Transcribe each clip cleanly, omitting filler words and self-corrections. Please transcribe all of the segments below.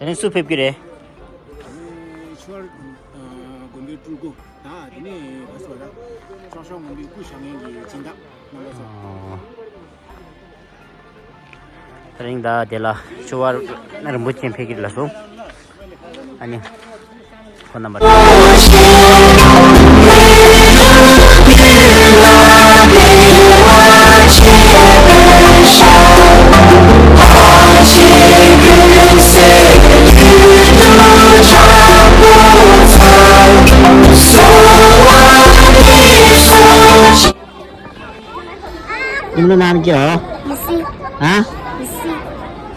저는 수입 기래. 10월 건비 불고 다 아니네 왔어라. 저서 건비 구상이 진다. 나가서. Sering dah dela cuar rambut yang pergi langsung. Ani phone number. तिम्रो नाम के हो? हाँ?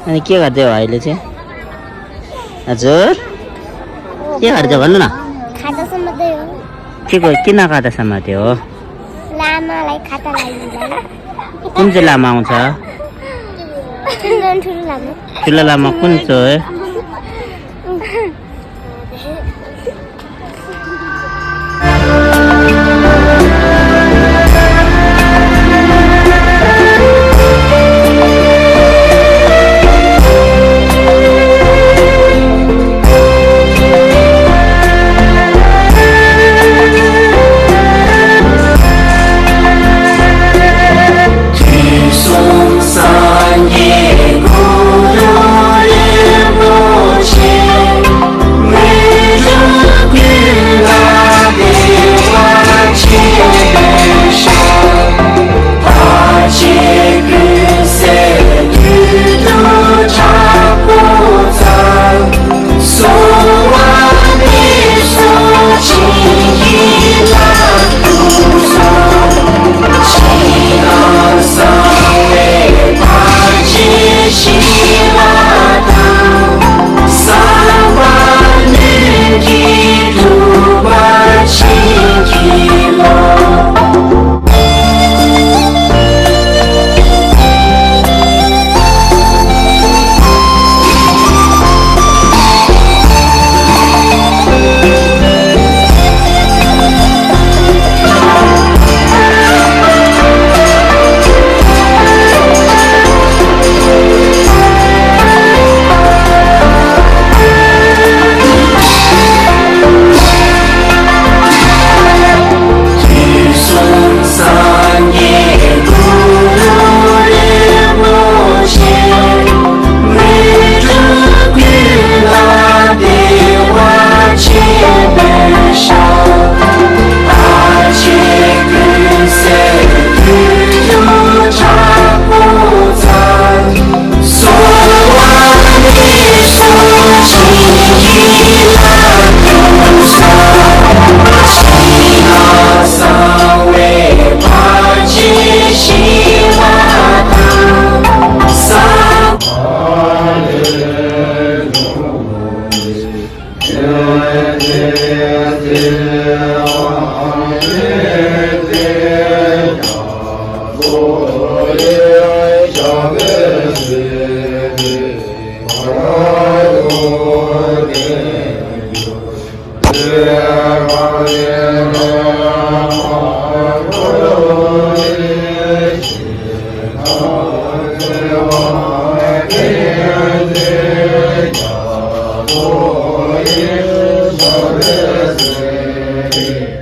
अनि के गर्दै हो अहिले चाहिँ? हजुर के गर्दै भन्नु न? खाता समात्दै हो। के किन खाता समात्यो हो? लामालाई खाता लाग्दैन। कुन चाहिँ लामा आउँछ? ठुलो लामा। ठुलो लामा कुन चाहिँ? Yeah.